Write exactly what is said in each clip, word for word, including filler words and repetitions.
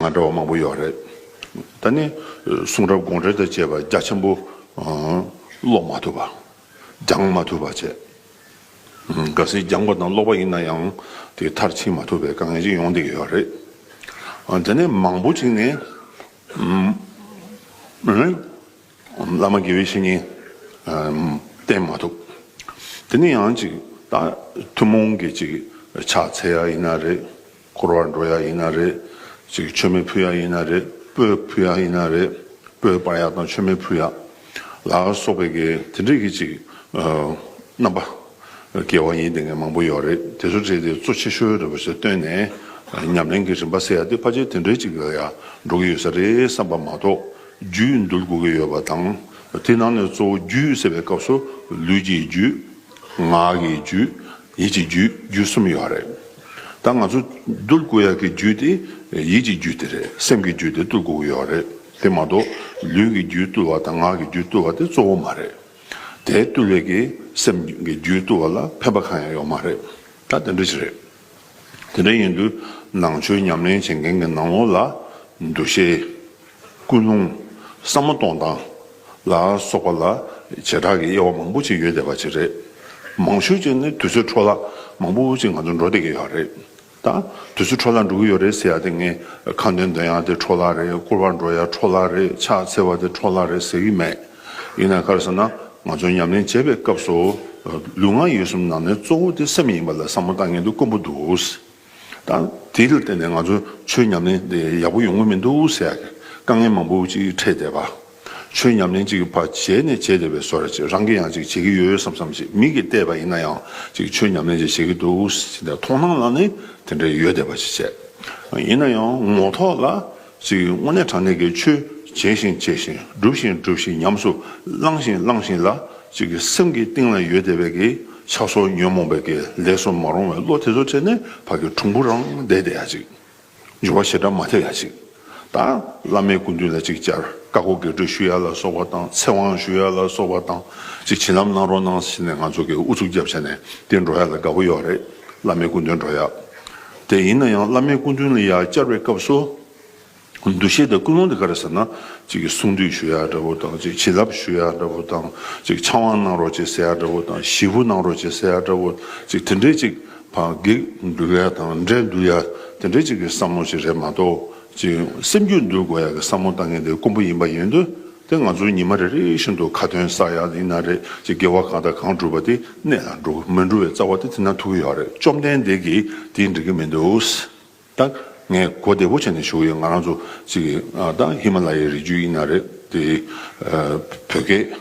ང་འདྲ་བ་མང་པོ་ཡོད་རེད། ད་ནི་གསུང་རབ་དགོངས་འགྲེལ་དང་བཅས་པ་རྒྱ་ཆེན་པོ་ཀློག་མ་ཐུབ་པ། སྦྱང་མ་ཐུབ་པ་བྱས། གལ་སྲིད་སྦྱངས་པ་དང་ཀློག་པ་ཡིན་ན་ཡང་དེ་མཐར་ཕྱིན་མ་ཐུབ་པའི་དཀའ་ངལ་ཅིག་ཡོང་བསྡད་ཀྱི་ཡོད་རེད། དེ་ནས་མང་པོ་ཅིག་ནས། བླ་མ་དགེ་བའི་བཤེས་གཉེན་བསྟེན་མ་ཐུབ། དེ་ནས་ཡང་ཅིག་ད་ཐུན་མོང་གི་ཅིག་ཕྱག་འཚལ་ཡ་ཡིན་ན་རེད། སྐོར་བར་འགྲོ་ཡ་ཡིན་ན་རེད། ཅིག་མཆོད་མེ་ཕུལ་ཡ་ཡིན་ན་རེད། སྤོས་ཕུལ་ཡ་ཡིན་ན་རེད། སྤོས་སྤར་ཡ་དང་མཆོད་མེ་ཕུལ་ཡ་ལ་སོགས་པའི་གི་དེ་འདྲའི་གི་ཅིག་རྣམ་པ། དགེ་བ་ཡིན་བསྡད་མཁན་མང་པོ་ཡོད་རེད། དེ་ཚོ་བྲིས་ཏེ་གཙོ་ཆེ་ཤོས་འདྲ་པོ་ཞིག་བཏོན་ནས་ཉམས་ལེན་གྱི་རིམ་པ་ཟེར་ཡ་དེ་ཕལ་ཆེར་དེ་འདྲའི་ཅིག་ལ་ཡ་འགྲོ་གི་ཡོད་ས་རེད་བསམ་པ་མ་གཏོགས། རྒྱུད་འདུལ་དགོས་ཀྱི་ཡོད་པ་དང་། དེ་ནང་ནས་གཙོ་བོ་རྒྱུད་ཟེར་བའི་སྐབས་སུ་ལུས་ཀྱི་རྒྱུད། ངག་གི་རྒྱུད། ཡིད་ཀྱི་རྒྱུད། རྒྱུད་གསུམ་ཡོད་རེད། ད་ང་ཚོ་འདུལ་དགོས་ཡ་གི་རྒྱུད་དེ་ཡིད་ཀྱི་རྒྱུད་དེ་རེད། སེམས་ཀྱི་རྒྱུད་དེ་འདུལ་དགོས་ཀྱི་ཡོད་རེད། དེ་མ་གཏོགས་ལུས་ཀྱི་རྒྱུད་འདུལ་བ་དང་ངག་གི་རྒྱུད་འདུལ་བ་དེ་གཙོ་བོ་མ་རེད། དེ་བཏུལ་བའི་གི་སེམས་ཀྱི་རྒྱུད་བཏུལ་བ་ལ་ཕན་པ་གང་ཡང་ཡོད་མ་རེད། ད་དེ་འདྲ་ཞིག་རེད། དེ་འདྲ་ཡིན་དུས་ནང་ཆོས་ཉམས་ལེན་བྱེད་མཁན་གྱི་ནང་ལོགས་ལ་འདུ་ཤེས། ཀུན་སློང་། བསམ་བློ་གཏོང་སྟངས་ལ་སོགས་པ་ལ་བྱེ་བྲག་གི་དབྱེ་བ་མང་པོ་ཅིག་ཡོད་བསྡད་པ་ཅིག་རེད། མང་ཤོས་ཅིག་ནི་དུས་ཚོད་འཕྲོ་བརླག་མང་པོ་ཅིག་ང་ཚོ་འགྲོ་བསྡད་ཀྱི་ཡོད་རེད། ད་དུས་ཚོད་འཕྲོ་བརླག་འགྲོ་གི་ཡོད་རེད་ཟེར་ཡ་དེ་ངས་ཁ་འདོན་འདོན་ཡ་དེ་འཕྲོ་བརླག་རེད། སྐོར་བར་འགྲོ་ཡ་འཕྲོ་བརླག་རེད། ཕྱག་འཚལ་བ་དེ་འཕྲོ་བརླག་རེད་ཟེར་གྱི་མེད། ཡིན་ན་ག་རེ་ཟེར་ན་ང་ཚོ་ཉམས་ལེན་བྱེད་པའི་སྐབས་སུ་ལུས་ངག་ཡིད་གསུམ་ནང་ནས་གཙོ་བོ་དེ་སེམས་ཡིན་པ་ལ་བསམ་བློ་བཏང་མཁན་དེ་དཀོན་པོ་འདུག། ད་དེ་ལ་བརྟེན་ནས་ང་ཚོ་ཆོས་ཉམས་ལེན་དེ་ཡག་པོ་ཡོང་གི་མི་འདུག་ཟེར་ཡ་གི་དཀའ་ངལ་མང་པོ་ཅིག་འཕྲད་བསྡད་པ། ཆོས་ཉམས་ལེན་ཅིག་ཕར་བྱས་ནས་བྱས་བསྡད་པའི་བཟོ་འདྲ་ཅིག། རང་གིས་ཡང་ཅིག་བྱེད་ཀྱི་ཡོད་བསམ་བསམ་ཅིག། མིག་གིས་བལྟས་པ་ཡིན་ན་ཡང་ཅིག་ཆོས་ཉམས་ལེན་ཅིག་བྱེད་ཀྱི་འདུག་ཟེར་ནས་མཐོང་སྣང་ལ་ནི་དེ་འདྲ་ཡོད་བསྡད་པ་ཞིག་བྱས། ཡིན་ན་ཡང་ངོ་ཐོག་ལ་ཅིག་དངོས་གནས་དྲང་གནས་ཀྱི་ཆོས་བྱས་ཤིང་བྱས་ཤིང་སྒྲུབ་ཤིང་སྒྲུབ་ཤིང་ཉམས་སུ་བླངས་ཤིང་བླངས་ཤིང་ལ་ཅིག་སེམས་ཀྱི་གཏིང་ལ་ཡོད་བསྡད་པའི་གི་ཆགས་སོགས་ཉོན་མོངས་པའི་གི་ལས་སུ་མ་རུང་བའི་བློ་དེ་ཚོ་འཕྲད་ནས་ཕ་གི་གྲུང་པོ་རང་བསྡད་བསྡད་ཡ་ཅིག། འགྱུར་བ་ཞེ་དྲག་མ་ཐེབས་ཡ་ཅིག། ད་བླ་མའི་སྐུ་མདུན་ལ་ཅིག་བཅར། བཀའ་བསྒོ་བགེགས་སྐྲོད་ཞུ་ཡ་ལ་སོགས་པ་དང་། ཚེ་དབང་ཞུ་ཡ་ལ་སོགས་པ་དང་། ཅིག་བྱིན་རླབས་གནང་རོགས་གནང་ཟེར་ནས་ང་ཚོ་གིས་ཨུ་ཚུགས་རྒྱབ་བྱས་ནས་དེ་འགྲོ་ཡ་ལ་དགའ་པོ་ཡོད་རེད། བླ་མའི་སྐུ་མདུན་འགྲོ་ཡ། དེ་ཡིན་ན་ཡང་བླ་མའི་སྐུ་མདུན་ལ་ཡ་བཅར་བའི་སྐབས་སུ། འདུ་ཤེས་དང་ཀུན་སློང་དེ་ག་རེ་ཟེར་ན། ཅིག་གསུང་འདུས་ཞུ་ཡ་འདྲ་བོ་དང་། ཅིག་བྱིན་རླབས་ཞུ་ཡ་འདྲ་བོ་དང་། ཅིག་ཕྱག་དབང་གནང་རོགས་བྱེད་ཟེར་ཡ་འདྲ་བོ་དང་། ཞེ་པོ་གནང་རོགས་བྱེད་ཟེར་ཡ་འདྲ་བོ། ཅིག་དེ་འདྲའི་ཅིག་ཕར་བགེགས་འདུལ་ཡ་དང་འདྲེ་འདུལ་ཡ་དེ་འདྲའི་ཅིག་གི་བསམ་བློ་ཞིག་རེད་མ་གཏོགས། ཅིག་སེམས་རྒྱུད་འདུལ་དགོས་ཡ་གི་བསམ་བློ་བཏང་མཁན་དེ་དཀོན་པོ་ཡིན་པ་ཡིན་དུས། དེ་ང་ཚོ་ཉི་མ་རེ་རེ་བཞིན་དུ་ཁ་ཏོན་བསགས་ཡ་ཡིན་ན་རེད། ཅིག་དགེ་བ་གང་དང་གང་བསྒྲུབས་པ་དེ་གནད་ལ་འགྲོ་གི་མི་འགྲོ་བའི་རྩ་བ་དེ་དེ་ན་ཐུག་གི་ཡོད་རེད། བཅོམ་ལྡན་འདས་ཀྱིས་དེ་འགྲིག་གི་མི་འདུག། ད་ངས་གོ་བདེ་པོ་བྱས་ནས་ཞུ་གི་ཡོད། ང་རང་ཚོ་ཅིག་ཨ་ད་ཧི་མ་ལ་ཡའི་རི་རྒྱུད་ཡིན་ན་རེད། དེ་ཨ་བོད་སྐད་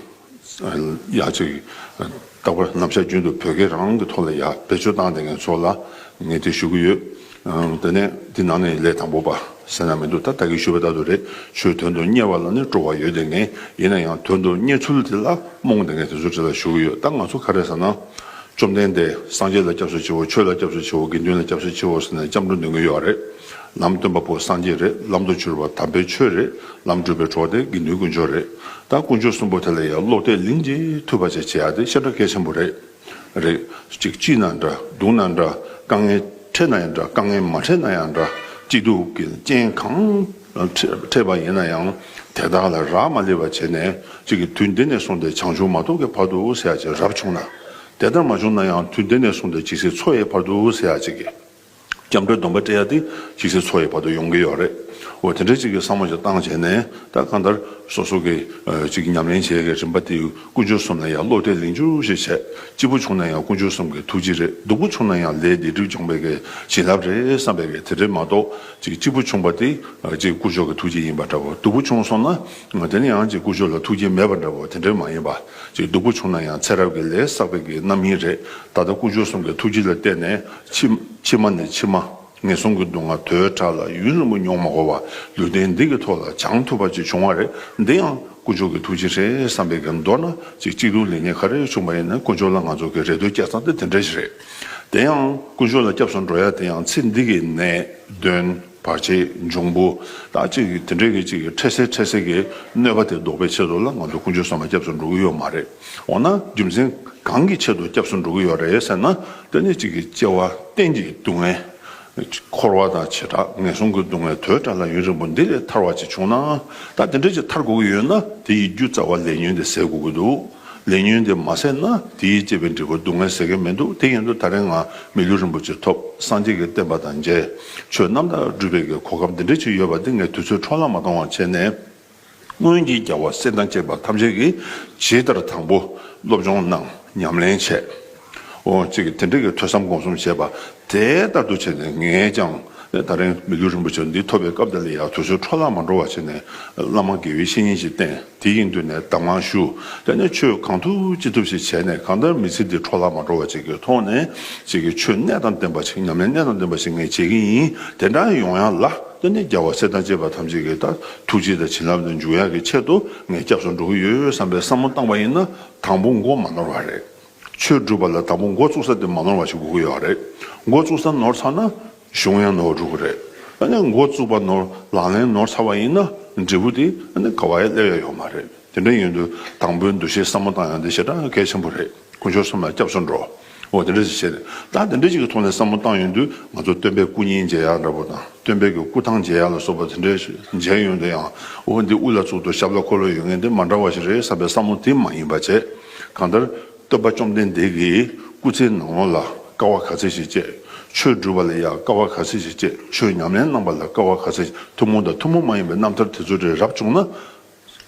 ཡ་ཅིག་རྟག་པར་ལམ་ཤར་རྒྱུན་དུ་བོད་སྐད་རང་གི་ཐོག་ལ་ཡ་བེད་སྤྱོད་བཏང་བསྡད་མཁན་ཚོ་ལ་ངས་དེ་ཞུ་གི་ཡོད། ཨ་དེ་ནས་དེ་ནང་ནས་ལས་དང་པོ་པ་ཟེར་ན་མི་འདུག། ད་ད་གིན་ཞུས་པ་ལྟར་དུ་རེད། ཆོས་དོན་དུ་གཉེར་བ་ལ་ནི་སྤྲོ་བ་ཡོད་བསྡད་མཁན། ཡིན་ན་ཡང་དོན་དུ་གཉེར་ཚུལ་དེ་ལ་རྨོངས་བསྡད་མཁན་དེ་ཚོ་ཁྲིད་ལ་ཞུ་གི་ཡོད། ད་ང་ཚོ་ག་རེ་ཟེར་ན། བཅོམ་ལྡན་འདས་སངས་རྒྱས་ལ་སྐྱབས་སུ་མཆིའོ། ཆོས་ལ་སྐྱབས་སུ་མཆིའོ། དགེ་འདུན་ལ་སྐྱབས་སུ་མཆིའོ་ཟེར་ནས་སྐྱབས་འགྲོ་འདོན་གྱི་ཡོད་རེད། ལམ་སྟོན་པ་པོ་སངས་རྒྱས་རེད། ལམ་དུ་གྱུར་པ་དམ་པའི་ཆོས་རེད། ལམ་སྒྲུབ་པའི་གྲོགས་དེ་དགེ་འདུན་དཀོན་མཆོག་རེད། ད་དཀོན་མཆོག་གསུམ་པོ་དེ་ལ་ཡང་བློ་གཏད་ལན་གཅིག་ཐུབ་པ་ཅིག་བྱེད་ཡ་དེ་ཤ་ཁྲག་གལ་ཆེན་པོ་རེད། རེད། གཅིག་སྐྱིད་ན་འདྲ། སྡུག་ན་འདྲ། དཀའ་ངལ་འཕྲད་ན་ཡང་འདྲ། དཀའ་ངལ་མ་འཕྲད་ན་ཡང་འདྲ། སྐྱིད་སྡུག་གི་རྐྱེན་གང་འཕྲད་པ་ཡིན་ན་ཡང་དེ་དག་ལ་རག་མ་ལས་པ་བྱས་ནས་གཅིག་གི་དུས་འདི་ནས་བཟུང་སྟེ་བྱང་ཆུབ་མ་ཐོབ་ཀྱི་བར་དུ་ཟེར་ཡ་ཅིག་རབ་བྱུང་ན། དེ་ལྟར་མ་བྱུང་ན་ཡང་དུས་འདི་ནས་བཟུང་སྟེ་ཇི་སྲིད་འཚོ་ཡི་བར་དུ་ཟེར་ཡ་ཅིག་གི་སྐྱབས་འགྲོའི་སྡོམ་པ་སྤྲད་ཡ་དེ་ཇི་སྲིད་འཚོ་ཡི་བར་དུ་ཡོང་གི་ཡོད་རེད། འོ་དེ་འདྲའི་ཅིག་གི་བསམ་བློ་ཞིག་བཏང་བྱས་ནས་ད་གང་ལྟར་སོ་སོ་གི་ཨ་ཅིག་ཉམས་ལེན་བྱེད་ཡ་གི་རིམ་པ་དེ་དཀོན་མཆོག་གསུམ་ལ་ཡང་བློ་གཏད་ལན་གཅིག་ཞིག་བྱས། སྐྱིད་པོ་བྱུང་ན་ཡང་དཀོན་མཆོག་གསུམ་གྱི་ཐུགས་རྗེ་རེད། སྡུག་པོ་བྱུང་ན་ཡང་ལས་སྡིག་སྒྲིབ་སྦྱོང་བའི་གི་བྱིན་རླབས་རེད་བསམ་པའི་གི་དེ་འདྲའི་མ་གཏོགས། ཅིག་སྐྱིད་པོ་བྱུང་བ་དེ་ཨ་ཅིག་དཀོན་མཆོག་གི་ཐུགས་རྗེ་ཡིན་པ་འདྲ་བོ། སྡུག་པོ་བྱུང་སོང་ན་དེ་ནི་ཡང་ཅིག་དཀོན་མཆོག་ལ་ཐུགས་རྗེ་མེད་པ་འདྲ་བོ་དེ་འདྲའི་མ་ཡིན་པ། ཅིག་སྡུག་པོ་བྱུང་ན་ཡང་ཚེ་རབས་ཀྱི་ལས་བསགས་པའི་གི་རྣམ་སྨིན་རེད། ད་ལྟ་དཀོན་མཆོག་གསུམ་གྱི་ཐུགས་རྗེ་ལ་བརྟེན་ནས་ཕྱི་ཕྱི་མ་ནས་ཕྱི་མ། ངན་སོང་གི་སྡུག་བསྔལ་དོས་དྲག་ལ་ཡུན་རིང་པོ་མྱོང་མ་དགོས་པ། ལུས་རྟེན་འདི་གི་ཐོག་ལ་བྱང་ཐུབ་པ་ཅིག་བྱུང་བ་རེད། འདི་ཡང་དཀོན་མཆོག་གི་ཐུགས་རྗེ་རེད་བསམ་པའི་གི་མདོར་ན་ཅིག་སྐྱིད་སྡུག་ལེགས་ཉེས་ག་རེ་བྱུང་བ་ཡིན་ན་དཀོན་མཆོག་ལ་ང་ཚོ་གི་རེ་ལྟོས་བསྐྱེད་སྟངས་དེ་དེ་འདྲ་ཞིག་རེད། དེ་ཡང་དཀོན་མཆོག་ལ་སྐྱབས་སུ་འགྲོ་ཡ་དེ་ཡང་ཚེ་འདི་གི་ནད་གདོན་བར་ཆད་འབྱུང་པོ་ད་ཅིག་དེ་འདྲའི་གི་ཅིག་འཕྲལ་སེལ་འཕྲལ་སེལ་གི་གནོད་པ་དེ་ཟློག་པའི་ཆེད་དུ་ལ་ང་ཚོ་དཀོན་མཆོག་གསུམ་ལ་སྐྱབས་སུ་འགྲོ་གི་ཡོད་མ་རེད། འོ་ན་རྒྱུ་མཚན་གང་གི་ཆེད་དུ་སྐྱབས་སུ་འགྲོ་གི་ཡོད་རེད་ཟེར་ན། དེ་ནི་ཅིག་གི་སྐྱེ་བ་གཏན་གྱི་སྡུག་བསྔལ། འཁོར་བ་དང་བྱེ་བྲག་ངན་སོང་གི་སྡུག་བསྔལ་དོས་བྲལ་ལ་ཡུན་རིང་པོ་འདི་ལས་ཐར་བ་ཅིག་བྱུང་ན། ད་དེ་འདྲ་ཅིག་ཐར་དགོས་ཀྱི་ཡོད་ན་དེ་ཡི་རྒྱུ་རྩ་བ་ལས་ཉོན་དེ་ཟད་དགོས་ཀྱི་འདུག་ལས་ཉོན་དེ་མ་ཟད་ན་དེ་ཡི་སྐྱེ་བའི་འབྲས་བུ་སྡུག་བསྔལ་ཟད་ཀྱི་མི་འདུག་དེ་ཡིན་དུས་ད་རེས་ང་མི་ལུས་རིན་པོ་ཆེ་ཐོབ། སངས་རྒྱས་ཀྱི་བསྟན་པ་དང་མཇལ། ཆོས་རྣམ་དག་སྒྲུབ་པའི་གི་གོ་སྐབས་འདི་འདྲ་ཅིག་ཡོད་པ་འདི་ངས་དུས་ཚོད་འཕྲོ་བརླག་མ་གཏོང་བ་བྱས་ནས། སྔོན་གྱི་རྒྱལ་བ་སྲས་དང་བཅས་པ་ཐམས་ཅད་ཀྱིས་ཇི་ལྟར་དང་པོ་སློབ་སྦྱོང་གནང་ཉམས་ལེན་བྱས། འོ་གཅིག་གིས་དེ་འདྲ་གི་ཐོས་བསམ་སྒོམ་གསུམ་བྱས་པ་དེ་ལྟར་དུ་བྱས་ནས་ངས་ཀྱང་ད་རིང་མི་ལུས་རིན་པོ་ཆེ་འདི་ཐོབ་པའི་སྐབས་དེ་ལ་ཡང་དུས་ཚོད་འཕྲོ་བརླག་མ་འགྲོ་བ་བྱས་ནས་བླ་མ་དགེ་བའི་བཤེས་གཉེན་ཞིག་བསྟེན། དེ་ཡི་མདུན་ནས་གདམས་ངག་ཞུ། དེ་ནས་ཆོས་གང་ཐུབ་ཅི་ཐུབ་ཞིག་བྱས་ནས་གང་ལྟར་མི་ཚེ་འདི་འཕྲོ་བརླག་མ་འགྲོ་བ་ཅིག་གི་ཐོག་ནས་ཅིག་གི་ཆོས་གནད་དང་ལྡན་པ་ཞིག་ཉམས་ལེན་གནད་དང་ལྡན་པ་ཞིག་ངས་བྱེད་ཀྱི་ཡིན། དེ་འདྲ་ཡོང་ཡ་ལ། དེ་ནས་རྒྱལ་བ་སྲས་དང་བཅས་པ་ཐམས་ཅད་ཀྱིས་ད་ཐུགས་རྗེ་དང་བྱིན་རླབས་ལ་འཇུག་ཡག་གི་ཆེད་དུ་ངས་སྐྱབས་སུ་འགྲོ་གི་ཡོད་བསམ་པའི་བསམ་བློ་བཏང་བ་ཡིན་ན་དང་པོ་མགོ་མ་ནོར་བ་རེད། ཆོས་སྒྲུབ་པ་ལ་དང་པོ་འགོ་བཙུགས་ས་དེ་མ་ནོར་བ་ཞིག་དགོས་ཀྱི་ཡོད་རེད། འགོ་བཙུགས་ས་ནོར་ཚར་ན་གཞུང་ཡང་ནོར་འགྲོ་གི་རེད། ཨ་ནི་འགོ་བཙུགས་པ་ནོར་ལག་ལེན་ནོར་ཚར་བ་ཡིན་ན་འབྲས་བུ་དེ་ཨ་ནི་ག་བ་ཡང་སླེབས་ཡ་ཡོད་མ་རེད། དེ་འདྲ་ཡིན་དུས་དང་པོའི་འདུ་ཤེས་བསམ་བློ་བཏང་ཡག་འདི་ཞེ་དྲག་གལ་ཆེན་པོ་རེད། དཀོན་མཆོག་གསུམ་ལ་སྐྱབས་སུ་འགྲོ། འོ་དེ་འདྲ་ཞིག་བྱས་ནས་ད་དེ་འདྲ་ཞིག་གི་ཐོག་ནས་བསམ་བློ་བཏང་ཡོང་དུས་ང་ཚོ་སྟོན་པའི་སྐུ་བརྙན་མཇལ་ཡག་འདྲ་པོ་དང་སྟོན་པའི་གི་སྐུ་ཐང་མཇལ་ཡག་ལ་སོགས་པ་དེ་འདྲ་མཇལ་ཡོང་དུས་ཡང་འོ་འདི་དབུ་ལ་བཙུགས་དུས་ཞབས་ལ་འཁོར་ལོ་ཡོད་མཁན་དེ་མ་འདྲ་བ་ཞིག་རེད་བསམ་པའི་བསམ་བློ་དེ་མ་ཡིན་པ་བྱས། གང་ལྟར་སྟོན་པ་བཅོམ་ལྡན་འདས་ཀྱི་སྐུ་ཚེའི་ནང་ལོགས་ལ་དཀའ་བ་ག་ཚད་ཞིག་སྤྱད། ཆོས་སྒྲུབ་པ་ལ་ཡང་དཀའ་བ་ག་ཚད་ཞིག་སྤྱད། ཆོས་ཉམས་ལེན་གནང་པ་ལ་དཀའ་བ་ག་ཚད་ཞིག་ཐུན་མོང་དང་ཐུན་མོང་མ་ཡིན་པའི་རྣམ་ཐར་དེ་ཚོ་རེ་རབ་བྱུང་ན།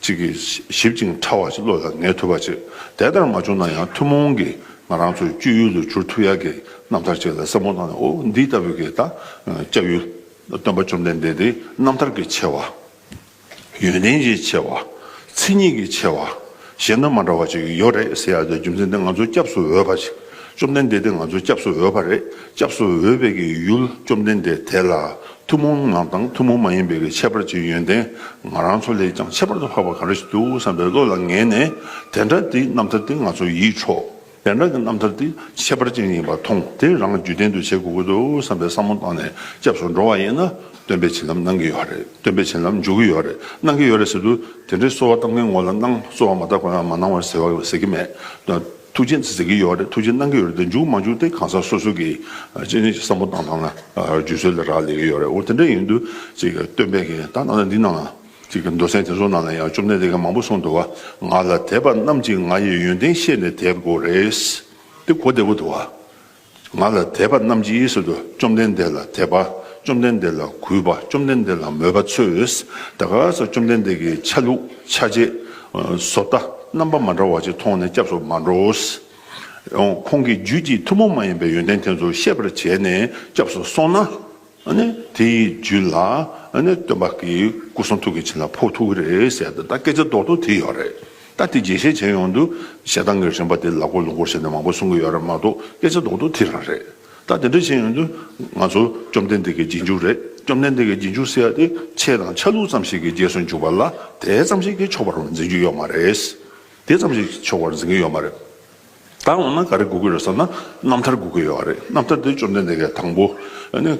གཅིག་གིས་ཞིབ་ཅིང་ཕྲ་བ་ཞིག་བློ་ལ་ངེས་ཐུབ་པ་བྱེད། དེ་ལྟར་མ་བྱུང་ན་ཡང་ཐུན་མོང་གི་ང་རང་ཚོའི་སྤྱོད་ཡུལ་དུ་གྱུར་ཐུབ་ཡག་གི་རྣམ་ཐར་ཅིག་ལ་བསམ་བློ་བཏང་ནས་འོ་འདི་ལྟ་བུའི་གི་ད་སྐྱབས་ཡུལ་སྟོན་པ་བཅོམ་ལྡན་འདས་དེ་རྣམ་ཐར་གྱི་ཆེ་བ། ཡོན་ཏན་གྱི་ཆེ་བ། མཚན་ཉིད་ཀྱི་ཆེ་བ། གཞན་དང་མ་འདྲ་བ་ཅིག་ཡོད་རེད་ཟེར་ཡག་དེ་རྒྱུ་མཚན་དེ་ང་ཚོ་སྐྱབས་སུ་འོས་པ་ཞིག་བཅོམ་ལྡན་འདས་དེ་ང་ཚོ་སྐྱབས་སུ་འོས་པ་རེད། སྐྱབས་སུ་འོས་པའི་གི་ཡུལ་བཅོམ་ལྡན་འདས་དེ་ལ། ཐུན་མོང་ངང་དང་ཐུན་མོང་མ་ཡིན་པའི་ཁྱད་པར་གྱི་ཡོན་ཏན་ང་རང་ཚོ་ལས་ཀྱང་ཁྱད་པར་དུ་འཕགས་པ་ག་རེ་ཞིག་འདུག་བསམ་པའི་བློ་ལ་ངེས་ནས་དེ་འདྲ་དེའི་རྣམ་ཐར་དེ་ང་ཚོ་ཡིད་འཕྲོག་དེ་འདྲ་གི་རྣམ་ཐར་དེ་ཁྱད་པར་ཅན་ཡིན་པ་མཐོང་དེ་རང་རྒྱུད་ལྡན་དུ་བྱེད་དགོས་ཀྱི་འདུག་བསམ་པའི་བསམ་བློ་བཏང་ནས་སྐྱབས་སུ་འགྲོ་བ་ཡིན་ན་སྟོན་པའི་བྱིན་རླབས་གནང་གི་ཡོད་རེད། སྟོན་པའི་བྱིན་རླབས་འཇུག་གི་ཡོད་རེད། གནང་གི་ཡོད་རེད་ཟེར་དུས་དེ་འདྲའི་གསོལ་བ་བཏབ་མཁན་ངོ་ལ་གནང་། གསོལ་བ་མ་བཏབ་མཁན་ལ་མ་གནང་བར་ཟེར་བ་ཟེར་གི་མེད། ཐུགས་རྗེ་ཟེར་གྱི་ཡོད་རེད། ཐུགས་རྗེ་གནང་གི་ཡོད་རེད་དེ་འཇུག་མ་འཇུག་དེ་གང་ཟག་སོ་སོ་གི་ཨ་ཅི་ནས་བསམ་བློ་བཏང་སྟངས་ལ་རྗེས་སུ་ལ་རག་ལས་ཀྱི་ཡོད་རེད། འོ་དེ་འདྲ་ཡིན་དུས་ཅིག་སྟོན་པའི་གི་ད་ནང་ལ་འདི་ནང་ལ་ཅིག་གི་མདོ་ཚན་དེ་ཚོ་ནང་ལ་ཡང་བཅོམ་ལྡན་འདས་ཀྱིས་མང་པོ་གསུངས་འདུག་བ། ང་ལ་དད་པ་རྣམས་ཀྱིས་ང་ཡི་ཡོན་ཏན་ཤེས་ནས་དད་དགོས་རེད། དེ་གོ་བདེ་པོ་འདུག་བ། ང་ལ་དད་པ་རྣམས་ཀྱིས་ཟེར་དུས་བཅོམ་ལྡན་འདས་ལ་དད་པ། བཅོམ་ལྡན་འདས་ལ་གུས་པ། བཅོམ་ལྡན་འདས་ལ་མོས་པ་ཚོས་ད་ག་ས་བཅོམ་ལྡན་འདས་ཀྱི་ཆ་ལུགས་ཆ་བྱད་བཟོ་ལྟ་རྣམ་པ་མ་འདྲ་བ་ཅིག་མཐོང་ནས་སྐྱབས་སུ་མ་འགྲོ། ཁོང་གི་རྒྱུད་ཀྱི་ཐུན་མོང་མ་ཡིན་པའི་ཡོན་ཏན་དེ་ཚོ་ཤེས་པར་བྱས་ནས་སྐྱབས་སུ་སོང་ན། ཨ་ནི་དེའི་རྒྱུད་ལ་ཨ་ནི་སྟོན་པ་གི་སྐུ་གསུང་ཐུགས་ཀྱི་བྱིན་རླབས་ཕོག་ཐུབ་ཀྱི་རེད་ཟེར་ཏེ་ད་སྐད་ཆ་རྡོག་རྡོག་དེ་ཡོད་རེད། ད་དེ་རྒྱས་བཤད་བྱས་ཡོང་དུས་བཤད་སྟངས་ཀྱི་རིམ་པ་དེ་ལ་སྐོར་ལུང་སྐོར་བྱས་ནས་མང་པོ་གསུང་གི་ཡོད་རེད་མ་གཏོགས་སྐད་ཆ་རྡོག་རྡོག་དེ་རང་རེད། ད་དེ་འདྲ་བྱས་ཡོང་དུས་ང་ཚོ་བཅོམ་ལྡན་འདས་ཀྱི་རྗེས་འཇུག་རེད། བཅོམ་ལྡན་འདས་ཀྱི་རྗེས་འཇུག་ཟེར་ཡ་དེ་ཆེད་དང་ཆ་ལུགས་ཙམ་ཞིག་གི་རྗེས་སུ་འཇུག་པ་ལ་དེ་ཙམ་ཞིག་གིས་ཆོག་པར་འཛིན་རྒྱུ་ཡོད་མ་རེད། དེ་ཙམ་ཞིག་ཆོག་པར་འཛིན་གྱི་ཡོད་མ་རེད། ད་འོ་ན་ག་རེ་དགོས་ཀྱི་རེད་ཟེར་ན་རྣམ་ཐར་དགོས་ཀྱི་ཡོད་རེད། རྣམ་ཐར་དེ་བཅོམ་ལྡན་འདས་ཀྱིས་དང་པོ་ཨ་ནི་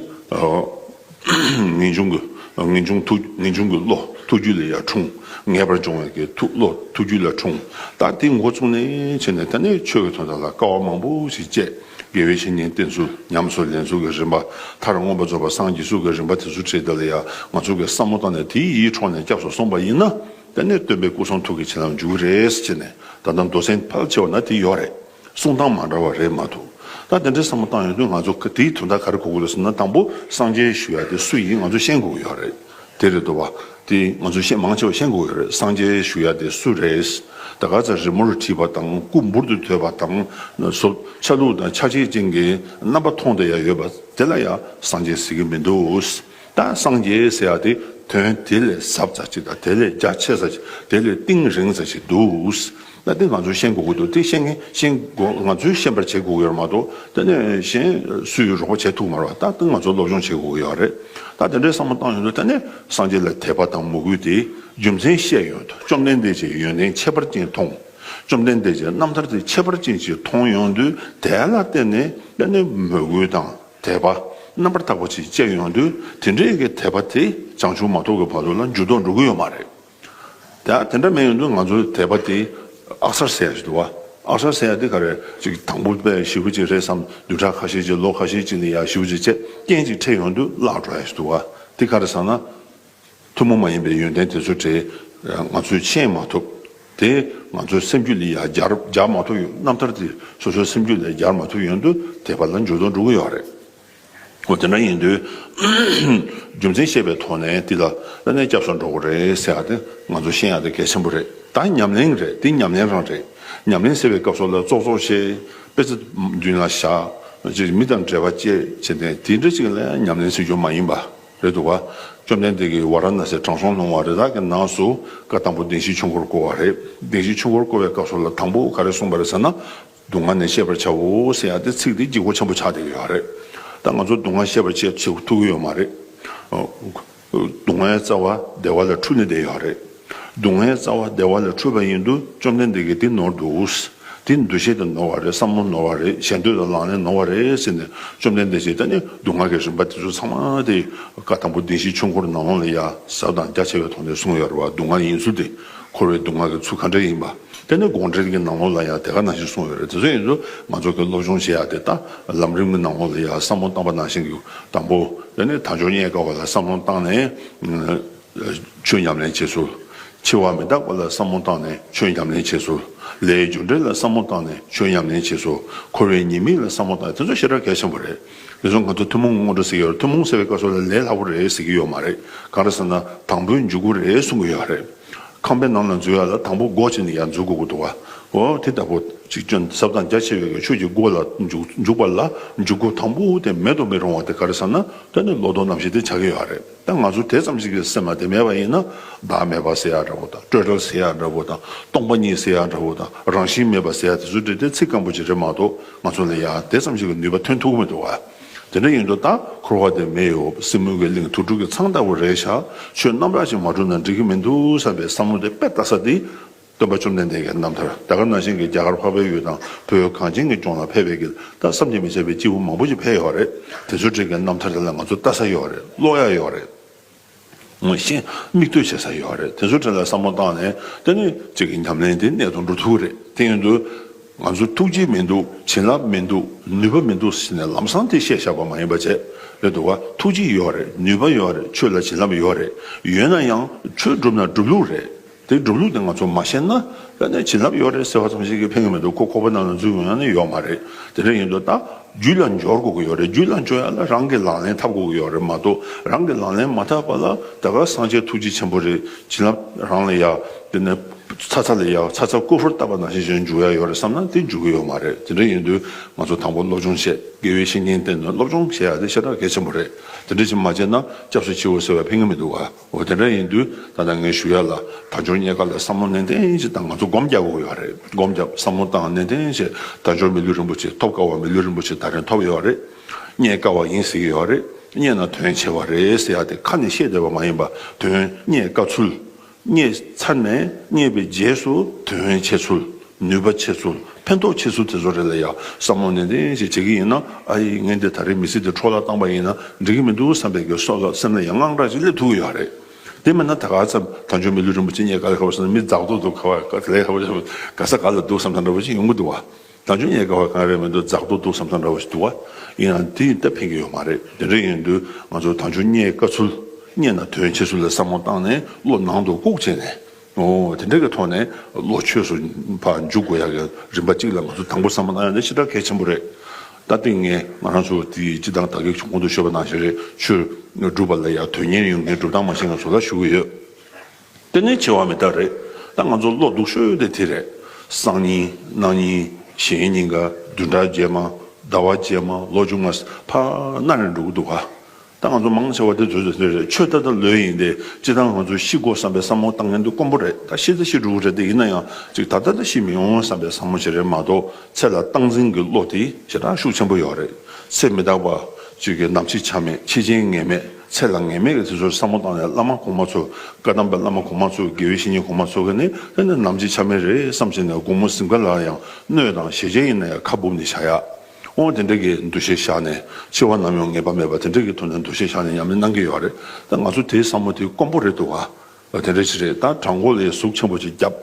ངེས་འབྱུང་གི་ངེས་འབྱུང་ཐུགས་ངེས་འབྱུང་གི་བློ་ཐུགས་རྒྱུད་ལ་ཡར་འཁྲུངས། ངེས་པར་འབྱུང་བའི་གི་ཐུགས་བློ་ཐུགས་རྒྱུད་ལ་འཁྲུངས། ད་དེ་འགོ་བཙུགས་ནས་བྱས་ནས་ད་ནི་ཆོས་ཀྱི་དོན་དག་ལ་དཀའ་བ་མང་པོ་ཞིག་སྤྱད། དགེ་བའི་བཤེས་གཉེན་བསྟེན་ཚུལ་ཉམས་སུ་ལེན་ཚུལ་གྱི་རིམ་པ། མཐར་མངོན་པར་རྫོགས་པར་སངས་རྒྱས་ཚུལ་གྱི་རིམ་པ་དེ་ཚོ་བྲིས་དེ་ལ་ཡང་ང་ཚོ་གི་བསམ་བློ་བཏང་ནས་དེའི་ཡིད་འཕྲོག་ནས་སྐྱབས་སུ་སོང་པ་ཡིན་ན། དེ་ནས་སྟོན་པའི་སྐུ་གསུང་ཐུགས་ཀྱི་བྱིན་རླབས་འཇུག་གི་རེད་ཟེར་ནས་ད་ལྟ་མདོ་ཚན་ཕལ་ཆེ་བ་ན་དེ་ཡོད་རེད། གསུང་སྟངས་མ་འདྲ་བ་རེད་མ་གཏོགས། ད་དེ་འདྲའི་བསམ་བློ་བཏང་ཡོང་དུས་ང་ཚོ་དེའི་དོན་དག་ག་རེ་གོ་དགོས་རེད་ཟེར་ན་དང་པོ་སངས་རྒྱས་ཞུ་ཡ་དེ་སུ་ཡིན་ང་ཚོ་ཤེས་དགོས་ཀྱི་ཡོད་རེད། དེ་རེད་འདུག་བ། དེ་ང་ཚོ་ཤེས་མང་ཆེ་བ་ཤེས་དགོས་ཀྱི་ཡོད་རེད། སངས་རྒྱས་ཞུ་ཡ་དེ་སུ་རེད། ད་ག་ཚོད་རི་མོར་བྲིས་པ་དང་སྐུ་འབུར་དུ་དོད་པ་དང་། ཆ་ལུགས་དང་ཆ་བྱད་ཅན་གྱི་རྣམ་པ་མཐོང་བསྡད་ཡ་ཡོད་པ་དེ་ལ་ཡང་སངས་རྒྱས་ཟེར་གྱི་མི་འདུག་ད་སངས་རྒྱས་ཟེར་ཡ་དེ་དོན་དེ་ལས་ཟབ་ཙམ་ཅིག་དང་དེ་ལས་རྒྱ་ཆེ་ཙམ་ཅིག་དེ་ལས་གཏིང་རིང་ཙམ་ཅིག་འདུག་ད་དེ་ང་ཚོས་ཤེས་དགོས་ཀྱི་འདུག་དེ་ཤེས་མཁན་ཤེས་དགོས་ང་ཚོས་ཤེས་པར་བྱེད་དགོས་ཀྱི་ཡོད་མ་གཏོགས་དེ་ནས་གཞན་སུས་རོགས་པ་བྱེད་ཐུབ་མ་རེད་བ། ད་དེ་ང་ཚོས་སློབ་སྦྱོང་བྱེད་དགོས་ཀྱི་ཡོད་རེད། ད་དེ་འདྲའི་བསམ་བློ་བཏང་ཡོང་དུས་དེ་ནས་སངས་རྒྱས་ལ་དད་པ་དང་མོས་གུས་དེ་རྒྱུ་མཚན་བཤད་ཡོང་དུས་བཅོམ་ལྡན་འདས་ཀྱི་ཡོན་ཏན་ཁྱད་པར་ཅན་མཐོང་། བཅོམ་ལྡན་འདས་ཀྱི་རྣམ་ཐར་དེ་ཁྱད་པར་ཅན་ཞིག་མཐོང་ཡོང་དུས་དེ་ལ་བརྟེན་ནས་དེ་ནས་མོས་གུས་དང་། དད་པ་རྣམ་པར་དག་པ་ཅིག་སྐྱེ་ཡོང་དུས་དེ་འདྲའི་གི་དད་པ་དེ་བྱང་ཆུབ་མ་ཐོབ་ཀྱི་བར་དུ་ལ་འགྱུར་ལྡོག་འགྲོ་གི་ཡོད་མ་རེད། ད་དེ་འདྲ་མེད་ཡོང་དུས་ང་ཚོའི་དད་པ་དེ་ཨག་སར་ཟེར་ཡ་ཞིག་འདུག་བ། ཨ་ཧྲ་ཟེར་ཡ་དེ་ག་རེ་ཅིག་དང་པོ་དཔེ་ཞེ་པོ་ཅིག་རེད་བསམ། བདུན་ཕྲག་ཁ་ཤས་ཅིག་ལོ་ཁ་ཤས་ཅིག་ནས་ཡ་ཞེ་པོ་ཅིག་བྱས་རྐྱེན་ཅིག་འཕྲད་ཡོང་དུས་བརླག་འགྲོ་ཡ་ཞིག་འདུག་བ། དེ་ག་རེ་ཟེར་ན། ཐུན་མོང་མ་ཡིན་པའི་ཡོན་ཏན་དེ་ཚོ་དེ་ང་ཚོས་ཤེས་མ་ཐུབ། དེ་ང་ཚོའི་སེམས་རྒྱུད་ལ་ཡ་སྦྱར་སྦྱར་མ་ཐུབ་ཡོད། རྣམ་ཐར་དེ་སོ་སོའི་སེམས་རྒྱུད་ལ་སྦྱར་མ་ཐུབ་ཡོང་དུས་དེ་བར་ལ་འགྱུར་ལྡོག་འགྲོ་གི་ཡོད་རེད། འོ་དེ་འདྲ་ཡིན་དུས་རྒྱུ་མཚན་ཤེས་པའི་ཐོག་ནས་དེ་ལ་ཨ་ནི་སྐྱབས་སུ་འགྲོ་དགོས་རེད་ཟེར་ཡ་དེ་ང་ཚོ་ཤེས་ཡ་དེ་གལ་ཆེན་པོ་རེད། ད་ཉམས་ལེན་རེད། དེ་ཉམས་ལེན་རང་རེད། ཉམས་ལེན་ཟེར་བའི་སྐབས་སུ་ལ་ཙོག་ཙོག་བྱས། དཔེ་ཆ་མདུན་ལ་བཞག་ཅིག་མི་དང་འབྲེལ་བ་བཅད་བྱས་ཏེ་དེ་འདྲ་ཅིག་ལ་ཉམས་ལེན་ཟེར་རྒྱུ་མ་ཡིན་པ་རེད་འདུག་བ། བཅོམ་ལྡན་འདས་ཀྱིས་ཝཱ་ར་ཎ་སིར་དྲང་སྲོང་ལྷུང་བ་རི་དྭགས་ཀྱི་ནགས་སུ་བཀའ་དང་པོ་བདེན་བཞིའི་ཆོས་འཁོར་བསྐོར་བ་རེད། བདེན་བཞིའི་ཆོས་འཁོར་བསྐོར་བའི་སྐབས་སུ་ལ་དང་པོ་ག་རེ་གསུངས་པ་རེད་ཟེར་ན། སྡུག་བསྔལ་ནི་ཤེས་པར་བྱའོ་ཟེར་ཡ་དེ་ཚིག་དེ་ལྗིད་ཁོག་ཆེན་པོ་ཆགས་བསྡད་ཀྱི་ཡོད་རེད། ད་ང་ཚོ་སྡུག་བསྔལ་ཤེས་པར་བྱེད་ཐུབ་ཀྱི་ཡོད་མ་རེད། སྡུག་བསྔལ་རྩ་བ་བདེ་བ་ལ་འཁྲུལ་ནས་བསྡད་ཡོད་རེད། སྡུག་བསྔལ་རྩ་བ་བདེ་བ་ལ་འཁྲུལ་པ་ཡིན་དུས་བཅོམ་ལྡན་འདས་ཀྱིས་འདི་ནོར་འདུག་འདི་འདུ་ཤེས་དང་ནོར་བ་རེད། བསམ་བློ་ནོར་བ་རེད། ཞེ་འདོད་དང་ལག་ལེན་ནོར་བ་རེད་ཟེར་ནས་བཅོམ་ལྡན་འདས་ཀྱིས་ད་ནི་སྡུག་བསྔལ་གྱི་རིམ་པ་དེ་ཚོ་ཚང་མ་དེ་བཀའ་དང་པོ་བདེན་བཞིའི་ཆོས་འཁོར་ནང་ལོགས་ལ་ཡ་ཟབ་དང་རྒྱ་ཆེ་བའི་ཐོག་ནས་གསུངས་ཡོད་རེད་བ། སྡུག་བསྔལ་ཡིན་ཚུལ་དེ། འཁོར་བའི་སྡུག་བསྔལ་གྱི་ཚུལ་ག་འདྲ་ཡིན་པ། དེ་ནི་དགོངས་འགྲེལ་གྱི་ནང་ལོགས་ལ་ཡང་དེ་ག་ནང་བཞིན་གསུངས་ཡོད་རེད། དེ་ཚོ་ཡིན་ཚུལ་ང་ཚོ་གི་སློབ་སྦྱོང་བྱེད་ཡ་དེ་ད་ལམ་རིམ་གྱི་ནང་ལོགས་ལ་ཡང་བསམ་བློ་བཏང་པ་ནང་བཞིན་གྱི་དང་པོ་དེ་ནི་དལ་འབྱོར་རྙེད་དཀའ་བ་ལ་བསམ་བློ་བཏང་ནས་ཆོས་ཉམས་ལེན་བྱེད་ཚུལ། འཆི་བ་མི་རྟག་པ་ལ་བསམ་བློ་བཏང་ནས་ཆོས་ཉམས་ལེན་བྱེད་ཚུལ། ལས་རྒྱུ་འབྲས་ལ་བསམ་བློ་བཏང་ནས་ཆོས་ཉམས་ལེན་བྱེད་ཚུལ། འཁོར་བའི་ཉེས་དམིགས་ལ་བསམ་བློ་བཏང་ནས། དེ་ཚོ་ཞེ་དྲག་གལ་ཆེན་པོ་རེད། དེ་ཚོ་ང་ཚོ་ཐུན་མོང་སྔོན་འགྲོ་ཟེར་གྱི་ཡོད་རེད། ཐུན་མོང་ཟེར་བའི་སྐབས་སུ་ལ་ལས་སླ་པོ་རེད་ཟེར་གྱི་ཡོད་མ་རེད། གང་རེད་ཟེར་ན་དང་པོའི་འཇུག་སྒོ་རེད་གསུང་གི་ཡོད་རེད། ཁང་པའི་ནང་ལ་འཛུལ་ཡ་ལ་དང་པོ་སྒོ་ཕྱེ་ནས་ཡར་འཛུལ་དགོས་ཀྱི་འདུག་བ། འོ་དེ་ལྟ་བུ་ཅིག་ཅུང་ཟབ་དང་རྒྱ་ཆེ་བའི་ཆོས་ཀྱི་སྒོ་ལ་འཇུག་འཇུག་པ་ལ་འཇུག་སྒོ་དང་པོ་དེ་མེད་དུ་མི་རུང་བ་དེ་ག་རེ་ཟེར་ན་དེ་ནི་བློ་ལྡོག་རྣམ་བཞི་དེ་ཆགས་ཀྱི་ཡོད་རེད། ད་ང་ཚོ་དེ་ཙམ་ཞིག་གི་སེམས་ལ་དེ་མེད་པ་ཡིན་ན་བདག་མེད་པ་ཟེར་ཡ་འདྲ་བོ་དང་སྤྲོས་བྲལ་ཟེར་ཡ་འདྲ་བོ་དང་སྟོང་པ་ཉིད་ཟེར་ཡ་འདྲ་བོ་དང་རང་བཞིན་མེད་པ་ཟེར་ཡ་དེ་ཚོ་འདྲ་དེ་ཚིག་སྐམ་པོ་ཅིག་རེད་མ་གཏོགས་ང་ཚོ་ལ་ཡ་དེ་ཙམ་ཞིག་གི་ནུས་པ་ཐོན་ཐུབ་ཀྱི་མི་འདུག་བ། དེ་འདྲ་ཡིན་དུས་ད་འཁོར་བ་དེ་མི་གཡོ་སྲིན་མོའི་གི་གླིང་དུར་ཁྲོད་ཀྱི་ཚང་ལྟ་བུ་རེད་ཤག་ཆོས་རྣམ་དག་ཅིག་མ་གྲུབ་ན་འགྲིག་གི་མི་འདུག་བསམ་པའི་བསམ་བློ་དེ་དཔེ་ལྟ་ས་དེ་སྟོན་པ་བཅོམ་ལྡན་འདས་ཀྱི་རྣམ་ཐར། ད་ག་ནང་བཞིན་གྱི་རྒྱ་གར་འཕགས་པའི་ཡུལ་དང་བོད་གངས་ཅན་གྱི་ལྗོངས་ལ་ཕེབས་པའི་གི་ད་བསམ་གྱིས་མི་ཁྱབ་པའི་སྐྱེས་བུ་མང་པོ་ཞིག་ཕེབས་ཡོད་རེད། དེ་ཚོའི་གྲས་ཀྱི་རྣམ་ཐར་དེ་ལ་ང་ཚོ་ལྟ་ས་ཡོད་རེད། ཀློག་ཡ་ཡོད་རེད། ངོ་ཤེས་མིག་ལྟོས་བྱེད་ས་ཡོད་རེད། དེ་ཚོ་གྲས་ལ་བསམ་བློ་བཏང་ནས་དེ་ནི་གཅིག་གི་ཉམས་ལེན་དེ་གནད་དུ་འགྲོ་ཐུབ་རེད། དེ་ཡིན་དུས་ང་ཚོ་ཐུགས་རྗེ་མི་འདུག་བྱིན་རླབས་མི་འདུག་ནུས་པ་མི་འདུག་ཟེར་ནས་ལམ་སང་དེ་བཤད་བཞག་པ་མ་ཡིན་པ་བྱས་རེད་འདུག་བ། ཐུགས་རྗེ་ཡོད་རེད། ནུས་པ་ཡོད་རེད། ཆོས་ལ་བྱིན་རླབས་ཡོད་རེད། ཡོད་ན་ཡང་ཆོས་སྒྲུབ་ན་སྒྲུབ་ལུགས་རེད། དེ་སྒྲུབ་ལུགས་དེ་ང་ཚོ་མ་ཤེས་ན་ཡང་ན་བྱིན་རླབས་ཡོད་རེད་ཟེར་བ་ཙམ་ཞིག་གིས་ཕན་གྱི་མི་འདུག་ཁོ་ཁོག་པ་ནང་ལ་འཛུལ་ཡོང་ཡ་ནི་ཡོད་མ་རེད། དེ་འདྲ་ཡིན་དུས་ད་རྒྱུད་ལ་འབྱོར་དགོས་ཀྱི་ཡོད་རེད། རྒྱུད་ལ་འབྱོར་ཡ་ལ་རང་གི་ལག་ལེན་འཐབ་དགོས་ཀྱི་ཡོད་རེད་མ་གཏོགས་རང་གི་ལག་ལེན་མ་འཐབ་པ་ལ་ད་ག་སངས་རྒྱས་ཐུགས་རྗེ་ཆེན་པོ་རེད། བྱིན་རླབས་རང་ལ་ཡ་དེ་ནས་ཚ་ཚ་ལ་ཡ་ཚ་ཚ་ཀུ་ཧུར་བཏབ་པ་ནང་བཞིན་བྱས་འཇུག་ཡ་ཡོད་རེད་བསམ་ན་དེ་འཇུག་གི་ཡོད་མ་རེད། དེ་འདྲ་ཡིན་དུས་ང་ཚོ་དང་པོ་སློབ་སྦྱོང་བྱས། དགེ་བའི་བཤེས་གཉེན་བསྟེན་ནས་སློབ་སྦྱོང་བྱེད་ཡ་དེ་ཞེ་དྲག་གལ་ཆེན་པོ་རེད། དེ་འདྲ་ཅིག་མ་བྱས་ན་སྐྱབས་སུ་མཆིའོ་ཟེར་བ་ཕན་གྱི་མི་འདུག་བ། འོ་དེ་འདྲ་ཡིན་དུས་ད་ལྟ་ངས་ཞུ་ཡ་ལ་དལ་འབྱོར་རྙེད་དཀའ་ལ་བསམ་བློ་ནན་ཏན་ཞིག་བཏང་། ང་ཚོ་སྒོམ་རྒྱག་དགོས་ཡོད་རེད། སྒོམ་རྒྱབ་བསམ་བློ་བཏང་ནན་ཏན་ཞིག་དལ་འབྱོར་མི་ལུས་རིན་པོ་ཆེ་ཐོབ་དཀའ་བ་མི་ལུས་རིན་པོ་ཆེ་ད་རིང་ཐོབ་ཡོད་རེད། རྙེད་དཀའ་བ་ཡིན་ཟེར་གྱི་ཡོད་རེད། རྙེད་ན་དོན་ཆེ་བ་རེད་ཟེར་ཡ་དེ་ཁ་ནས་བཤད་བསྡད་པ་མ་ཡིན་པ། དོན་རྙེད་དཀའ་ཚུལ། རྙེད་ཚར་ནས་རྙེད་པའི་རྗེས་སུ་དོན་ཆེ་ཚུལ། ནུས་པ་ཆེ་ཚུལ། ཕན་ཐོགས་ཆེ་ཚུལ་དེ་ཚོ་རེ་ལ་ཡང་བསམ་བློ་ནན་ཏན་ཞིག་བྱེད་ཀྱི་ཡིན་ན། ཨ་ཡི་ངས་འདི་ད་རེས་མི་ཚེ་འདི་འཕྲོ་བརླག་བཏང་པ་ཡིན་ན་འགྲིག་གི་མི་འདུག་བསམ་པའི་གི་སོགས་ལ་སེམས་ལ་ཡང་དངངས་སྐྲག་ཅིག་སླེབས་ཐུབ་ཀྱི་ཡོད་རེད། དེ་མིན་ན་ད་ག་ཙམ་དལ་འབྱོར་མི་ལུས་རིན་པོ་ཆེ་རྙེད་དཀའ་ལས་ཁ་བ་སོང་ན་མི་རྫག་མདོག་འདུག་ཁ་བ་ག་ལས་ཁ་བ་ག་ས་ག་ལ་འདུག་བསམ་ཐང་འདྲ་བོ་ཞིག་ཡོང་གི་འདུག་བ། དལ་འབྱོར་རྙེད་དཀའ་བ་གང་རེད་མི་འདུག་རྫག་མདོག་འདུག་བསམ་ཐང་འདྲ་བོ་ཞིག་འདུག་བ། ཡིན་ཡང་དེ་ཡིན་ད་ཕན་གྱི་ཡོད་མ་རེད། དེ་འདྲ་ཡིན་དུས་ང་ཚོ་དལ་འབྱོར་རྙེད་དཀའ་ཚུལ། རྙེད་ན་དོན་ཆེ་ཚུལ་ལ་བསམ་བློ་བཏང་ནས་བློ་ནང་དུ་བཀུག་བྱས་ནས། འོ་དེ་འདྲ་གི་ཐོག་ནས་བློ་ཆོས་སུ་ཕར་འཇུག་དགོས་ཡག་གི་རིམ་པ་གཅིག་ལ་ང་ཚོ་དང་པོ་བསམ་བློ་བཏང་ཡག་དེ་ཞེ་དྲག་གལ་ཆེན་པོ་རེད། ད་ལྟ་ངས་ང་རང་ཚོ་དེ་སྤྱི་བཏང་ད་གིན་གོང་དུ་ཞུས་པ་ནང་བཞིན་རེད། ཆོས་སྒྲུབ་པ་ལ་ཡང་དོན་གཉེར་ཡོད་མཁན་སྒྲུབ་སྟངས་མ་ཤེས་མཁན་ཚོ་ལ་ཞུ་གི་ཡོད། དེ་ནས་འཆི་བ་མི་རྟག་རེད། ད་ང་ཚོ་བློ་སྡུག་ཤོས་དེ་དེ་རེད། སང་ཉིན་གནངས་ཉིན་གཞེས་ཉིན་ཀ་བདུན་ཕྲག་རྗེས་མ་ཟླ་བ་རྗེས་མ་ལོ་བཅོ་ལྔ་ཕར་སྣ་རེ་འགྲོ་གི་འདུག་ག་ད་ང་ཚོ་མང་ཆེ་བ་དེ་དུས་དུས་དེ་རེད། ཆོས་ད་ལྟ་ལོས་ཡིན་ཏེ་སྤྱིར་བཏང་ང་ཚོ་ཤི་དགོས་བསམ་པའི་བསམ་བློ་བཏང་མཁན་དེ་དཀོན་པོ་རེད། ད་ཤི་ད་ཤི་འགྲོ་གི་རེད་དེ། ཡིན་ན་ཡང་ཅིག་ད་ལྟ་ད་ཤི་མི་ཡོང་བསམ་པའི་བསམ་བློ་ཞིག་རེད་མ་གཏོགས་ཚེ་ལ་སྟངས་འཛིན་གྱི་བློ་དེ་ཞེ་དྲག་ཤུགས་ཆེན་པོ་ཡོད་རེད། ཚེ་མི་རྟག་པ་ཅིག་གི་ནམ་འཆི་ཆ་མེད། འཆི་རྐྱེན་ངེས་མེད། ཚེ་ལ་ངེས་མེད་ཀྱི་དེ་ཚོར་བསམ་བློ་བཏང་ནས་བླ་མ་གོང་མ་ཚོ་བཀའ་གདམས་པའི་བླ་མ་གོང་མ་ཚོ་དགེ་བའི་བཤེས་གཉེན་གོང་མ་ཚོ་གི་ནི་དེ་ནི་ནམ་འཆི་ཆ་མེད་རེད་བསམ་བྱས་ནས་དགོང་མོ་གཟིམ་ཁ་ལ་ཡང་སྣོད་དང་ཞལ་ཆད་ཡིན་ན་ཡང་ཁ་སྦུབ་ནས་བཞག་ཡ། འོ་དེ་འདྲ་གི་འདུ་ཤེས་བཞག་ནས་འཆི་བ་ནམ་ཡང་ངེས་པ་མེད་པ་དེ་འདྲ་གི་ཐོག་ནས་འདུ་ཤེས་བཞག་ནས་ཉམས་ལེན་གནང་གི་ཡོད་རེད། ད་ང་ཚོ་དེའི་བསམ་བློ་དེ་དཀོན་པོ་རེད་འདུག་ག་དེ་འདྲ་ཞིག་རེད། ད་བྲང་ཁོག་ལ་ཟུག་ཆེན་པོ་ཅིག་བརྒྱབ།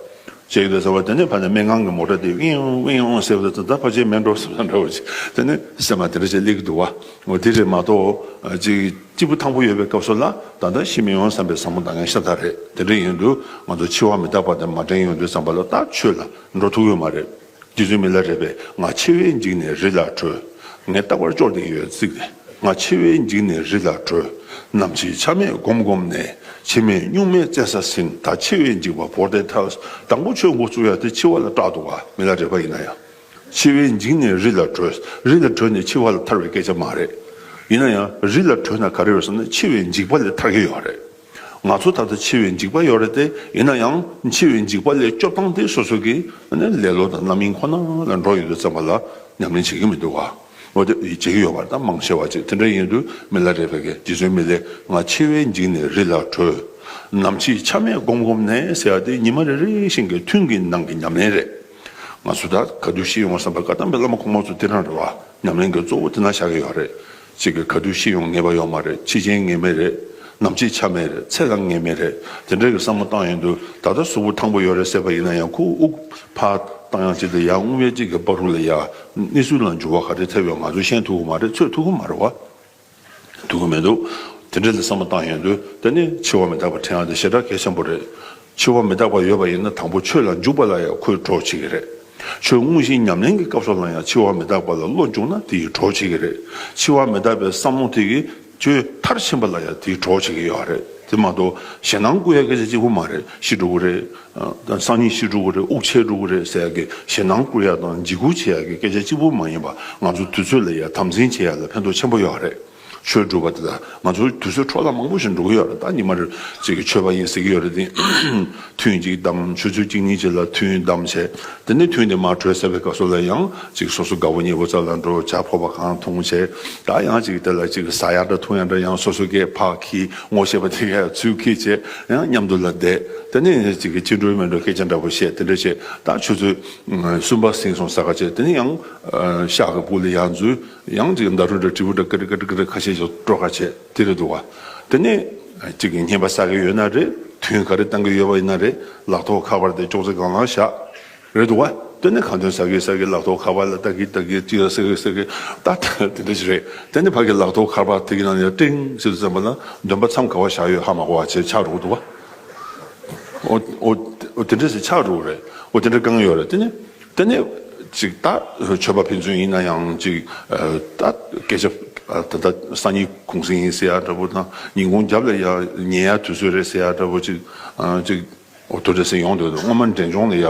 བྱེད་ཀྱི་འདུག་ཟེར་བ། དེ་ནས་ཕར་ནས་སྨན་ཁང་གི་མོ་ཊ་དེ་ཝིང་ཝིང་ཟེར་བ་དེ་ད་ཕལ་ཆེར་མེད་འགྲོ་བསམ་ས་འདྲ་བོ་ཅིག་དེ་ནས་སེམས་ལ་དེ་འདྲ་ཅིག་སླེབས་ཀྱི་འདུག་བ། འོ་དེ་རེད་མ་གཏོགས་ཅིག་སྐྱིད་པོ་ཐང་པོ་ཡོད་པའི་སྐབས་སུ་ལ་ད་ལྟ་ཤི་མི་ཡོང་བསམ་པའི་བསམ་བློ་བཏང་མཁན་ཤ་སྟག་རེད། དེ་འདྲ་ཡིན་དུས་ང་ཚོ་འཆི་བ་མི་རྟག་པ་དེ་མ་དྲན་ཡོང་དུས་ཙམ་པ་ལ་ད་ཆོས་ལ་འགྲོ་ཐུབ་ཀྱི་མ་རེད། རྗེ་བཙུན་མི་ལ་རས་པས། ང་འཆི་བས་འཇིགས་ནས་རི་ལ་བྲོས། ངས་རྟག་པར་སྐྱོར་དེ་ཡོད་ཚིག་རེད། ང་འཆི་བས་འཇིགས་ནས་རི་ལ་བྲོས། ནམ་འཆི་ཆ་མེད་སྒོམ་སྒོམ་ནས། འཆི་མེད་གཉུག་མའི་བཙན་ས་ཟིན། ད་འཆི་བས་འཇིགས་པ་བོར་ཏེ་ཐལ། དང་པོ་ཆོས་འགོ་བཙུགས་ཡ་དེ་འཆི་བ་ལ་སྐྲག་འདུག་ག་མི་ལ་རས་པ་ཡིན་ན་ཡང་། འཆི་བས་འཇིགས་ནས་རི་ལ་བྲོས། རི་ལ་བྲོས་ནས་འཆི་བ་ལ་ཐར་བའི་སྐད་ཆ་མ་རེད། ཡིན་ན་ཡང་རི་ལ་བྲོས་ན་ག་རེ་ཡོད་ཟེར་ན་འཆི་བས་འཇིགས་པ་ལས་ཐར་གྱི་ཡོད་རེད། ང་ཚོ་ད་ལྟ་འཆི་བའི་འཇིགས་པ་ཡོད་རེད་དེ། ཡིན་ན་ཡང་འཆི་བའི་འཇིགས་པ་ལས་སྐྱོབ་སྟངས་དེ་སོ་སོ་གི་ནི་ལེ་ལོ་དང་རྣམ་གཡེང་ཁོ་ན་ལ་འགྲོ་ཡོད་དུས་ཙམ་པ་ལ་ཉམས་ལེན་བྱེད་ཀྱི་མི་འདུག་ག་འོ་དེ་བྱེད་ཀྱི་ཡོད་པ་རེད། ད་མང་ཆེ་བ་ཅིག་དེ་འདྲ་ཡིན་དུས་མི་ལ་རས་པའི་གི་རྗེ་བཙུན་མི་ལས། ང་འཆི་བས་འཇིགས་ནས་རི་ལ་བྲོས། ནམ་འཆི་ཆ་མེད་སྒོམ་སྒོམ་ནས་ཟེར་ཡ་དེ་ཉི་མ་རེ་རེ་བཞིན་གྱི་ཐུན་གྱི་ནང་གི་ཉམས་ལེན་རེད། ང་ཚོ་ད་ག་དུས་ཤི་ཡོང་བསམ་པ་བཀའ་གདམས་པའི་བླ་མ་གོང་མ་ཚོ་དེ་རང་རེད་བ། ཉམས་ལེན་གྱི་གཙོ་བོ་དེ་ན་བཞག་གི་ཡོད་རེད། གཅིག་གི་ག་དུས་ཤི་ཡོང་ངེས་པ་ཡོད་མ་རེད། འཆི་རྐྱེན་ངེས་མེད་རེད། ནམ་འཆི་ཆ་མེད་རེད། ཚེ་ལ་ངེས་མེད་རེད། དེ་འདྲ་གི་བསམ་བློ་བཏང་ཡོང་དུས་ད་ལྟ་གཟུགས་པོ་ཐང་པོ་ཡོད་རེད་ཟེར་བ་ཡིན་ན་ཡང་ཁོ་དབུགས་ཕར་བཏང་ཡང་གཅིག་དང་ཡར་རྔུབ་ཡ་གཅིག་གི་བར་དུ་ལ་ཡ་གནས་ཚུལ་ལ་འགྱུར་བ་ག་རེ་ཐེབས་ཡོད་ང་ཚོས་ཤེས་ཐུབ་ཀྱི་མ་རེད། ཚོད་ཐུབ་ཀྱི་མ་རེད་བ། ཐུབ་ཀྱི་མི་འདུག་དེ་འདྲ་ལ་བསམ་བློ་བཏང་ཡོང་དུས་དེ་ནི་འཆི་བ་མི་རྟག་པ་དྲན་ཡག་དེ་ཞེ་དྲག་གལ་ཆེན་པོ་རེད། འཆི་བ་མི་རྟག་པ་ཡོད་པ་ཡིན་ན་དང་པོ་ཆོས་ལ་འཇུག་པ་ལ་ཡང་ཁོས་གྲོགས་བྱེད་ཀྱི་རེད། ཆོས་དངོས་གཞིའི་ཉམས་ལེན་གྱི་སྐབས་སུ་ལ་ཡང་འཆི་བ་མི་རྟག་པ་ལ་བློ་འཇུག་ན་དེ་ཡིས་གྲོགས་བྱེད་ཀྱི་རེད། འཆི་བ་མི་རྟག་པའི་བསམ་བློ་དེ་གིས་ཆོས་མཐར་ཕྱིན་པ་ལ་ཡང་དེ་ཡིས་གྲོགས་བྱེད་ཀྱི་ཡོད་རེད། དེ་མ་གཏོགས་ཞེད་སྣང་སྐུལ་ཡག་སྐད་ཆ་གཅིག་པུ་མ་རེད། ཤི་འགྲོ་གི་རེད། ཨ་སང་ཉིན་ཤི་འགྲོ་གི་རེད། དབུགས་ཆད་འགྲོ་གི་རེད་ཟེར་ཡག་གི་ཞེད་སྣང་སྐུལ་ཡག་དང་འཇིགས་སྐུལ་བྱེད་ཡག་གི་སྐད་ཆ་གཅིག་པུ་མ་ཡིན་པ། ང་ཚོ་དུས་ཚོད་ལ་ཡང་དམ་འཛིན་བྱེད་ཡག་ལ་ཕན་ཐོགས་ཆེན་པོ་ཡོད་རེད། ཆོས་སྒྲུབ་པ་དེ་ལ་ང་ཚོ་དུས་ཚོད་འཕྲོ་བརླག་མང་པོ་ཞིག་འགྲོ་གི་ཡོད་རེད། ད་ཉི་མ་རེ་ཅིག་གི་ཆོས་པ་ཡིན་ཟེར་གི་ཡོད་རེད་དེ། ཐུན་གཅིག་བསྡམས་ཆུ་ཚོད་གཅིག་གཉིས་ཅིག་ལ་ཐུན་བསྡམས་བྱས། དེ་ནས་ཐུན་དེ་མར་གྲོལ་ཚར་བའི་སྐབས་སུ་ལ་ཡང་ཅིག་སོ་སོ་དགའ་པོ་ཉེ་པོ་རྩ་ལ་འགྲོ། ཇ་ཕོར་པ་གང་འཐུང་བྱས། ད་ཡང་ཅིག་དེ་ལ་ཅིག་ཟ་ཡག་འདྲ་འཐུང་ཡག་འདྲ་ཡང་སོ་སོ་སྐད་ཕར་འཁྱེར། ངོ་ཤེས་པ་དེ་གས་ཚུར་འཁྱེར་བྱས། ཡང་མཉམ་དུ་ལ་བསྡད། དེ་ནས་ཅིག་གི་ཅི་འགྲོ་མི་འགྲོ་སྐད་ཆ་འདྲ་པོ་བཤད། དེ་འདྲ་བྱས། ད་ཆུ་ཚོད་གསུམ་པ་ཟིན་སོང་ཟ་ག་བྱས། དེ་ནས་ཡང་ཤག་གི་སྦུག་ལ་ཡར་འཛུལ། ཡང་ཅིག་ཟླ་གྲོགས་འདྲ་དྲིལ་བུ་འདྲ་ཀི་རི་ཀི་རི་ཀི་རི་ཁ་ཤས་ཤིག་སྤྲོ་ཁ་བྱས། དེ་རེད་འདུག་བ། དེ་ནས་ཅིག་གི་བསྙེན་པ་བསགས་ཀྱི་ཡོད་ན་རེད། ཐུན་ག་རེ་བཏང་གི་ཡོད་པ་ཡིན་ན་རེད། ལག་ཐོག་ཁ་པར་དེ་ཅོག་ཙེ་སྒང་ལ་བཞག་རེད་འདུག་བ། དེ་ནས་གང་ཐོན་ཟ་གི་ཟ་གི་ལག་ཐོག་ཁ་པར་ལ་ལྟ་གི་ལྟ་གི་ཅིག་ལ་ཟ་གི་ཟ་གི་ད་ད་དེ་འདྲ་ཞིག་རེད། དེ་ནས་ཕ་གི་ལག་ཐོག་ཁ་པར་དེ་གི་ནང་ནས་ཀྲིང་ཟེར་དུས་ཙམ་པ་ལ་འདོན་པ་མཚམས་ག་བ་བཞག་ཡོད་ཧ་མ་གོ་བ་བྱས་ཆགས་འགྲོ་གི་འདུག་བ། འོ་འོ་འོ་དེ་འདྲ་ཞིག་ཆགས་འགྲོ་གི་རེད། འོ་དེ་འདྲ་དཀའ་ངལ་ཡོད་རེད། དེ་ནས། དེ་ནས་ཅིག་ད་ཆོས་པ་ཕན་ཚུན་ཡིན་ན་ཡང་ཅིག་ད་སྐད་ཆ་ད་ལྟ་སང་ཉིན་གུང་སེང་ཡིན་ཟེར་ཡག་འདྲ་པོ་དང་། ཉིན་གུང་རྒྱབ་ལ་ཡ་ཉལ་ཡག་དུས་ཚོད་རེད་ཟེར་ཡག་འདྲ་པོ་ཅིག་ཅིག་འོ་དོ་འདྲ་ཟེར་ཡོང་འདུག་སྔོན་མ་འབྲས་ལྗོངས་ལ་ཡ་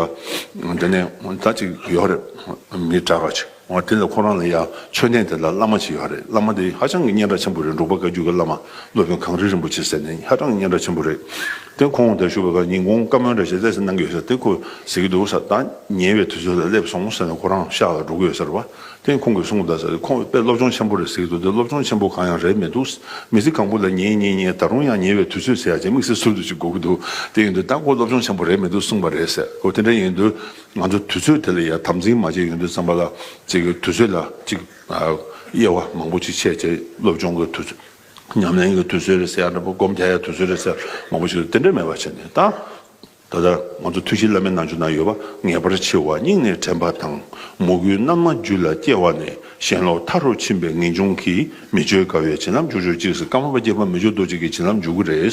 དེ་ནས་ད་ཅིག་ཡོད་རེད། མི་དྲག་ག་ཅིག་འོ་དེ་ལ་ཁོ་རང་ལ་ཡ་མཆོད་རྟེན་དེ་ལ་བླ་མ་ཅིག་ཡོད་རེད། བླ་མ་དེ་ཧ་ཅང་གི་སྙན་གྲགས་ཆེན་པོ་རེད། འབྲུག་པ་བཀའ་བརྒྱུད་ཀྱི་བླ་མ་སློབ་དཔོན་གངས་རི་རིན་པོ་ཆེ་ཟེར་ནས་ཧ་ཅང་གི་སྙན་གྲགས་ཆེན་པོ་རེད། དེ་ཁོང་དེ་བཞུགས་པའི་སྐབས་ཉིན་གུང་བཀའ་མོལ་འདྲ་ཞིག་ལས་སུ་གནང་གི་ཡོད་ས་དེ་ཁོས་ཟེར་གྱི་འདུག་ས། ད་ཉལ་བའི་དུས་ཚོད་ལ་སླེབས་སོང་ཟེར་ནས་ཁོ་རང་ཤག་ལ་འགྲོ་གི་ཡོད་ས་རེད་བ། དེ་ཁོང་གིས་གསུངས་གདའ་ས་དེ་ཁོང་དཔེ་སློབ་སྦྱོང་ཆེན་པོ་རེད་ཟེར་གྱི་འདུག་དེ་སློབ་སྦྱོང་ཆེན་པོ་གང་ཡང་རེད་མི་འདུག་མི་ཚེ་གང་པོ་ལ་ཉལ་ཉལ་ཉལ་ད་རུང་ཡང་ཉལ་བའི་དུས་ཚོད་ཟེར་ཡ་ཅིག་དམིགས་བསལ་ཟུར་དུ་ཅིག་དགོས་ཀྱི་འདུག་དེ་ཡིན་དུས་ད་ཁོ་སློབ་སྦྱོང་ཆེན་པོ་རེད་མི་འདུག་གསུངས་པ་རེད་ཟེར། ཁོ་དེ་འདྲ་ཡིན་དུས་ང་ཚོ་དུས་ཚོད་དེ་ལ་ཡ་དམ་འཛིན་མ་བྱས་ཡོང་དུས་ཙམ་པ་ལ་ཅིག་གི་དུས་ཚོད་ལ་ཅིག་དབྱེ་བ་མང་པོ་ཅིག་ཕྱེ་བྱས། སློབ་སྦྱོང་གི་དུས་ཚོད། ཉམས་ལེན་གྱི་དུས་ཚོད་རེད་ཟེར་ཡག་འདྲ་པོ། སྒོམ་རྒྱག་ཡག་དུས་ཚོད་རེད་ཟེར་མང་པོ་ཞིག་འདུག་དེ་འདྲ་མེད་པ་བྱས་ནས་ད། ད་ལྟ་ང་ཚོ་ཐུགས་རྗེ་བླ་མའི་རྣམ་འགྱུར་ན་ཡོད་པ། ངེས་པར་འཆི་བ་སྙིང་ནས་དྲན་པ་དང་། མོས་གུས་རྣལ་མ་རྒྱུད་ལ་སྐྱེ་བ་ནས། ཞེན་ལོག་མཐའ་རུ་ཕྱིན་པའི་ངེས་འབྱུང་གིས། མི་བསྐྱོད་དགའ་བའི་བྱིན་རླབས་འཇུག་གྱུར་ཅིག་ཟེར། ཀརྨ་པ་དགྱེས་པ་མི་བསྐྱོད་རྡོ་རྗེ་གི་བྱིན་རླབས་འཇུག་གི་རེད།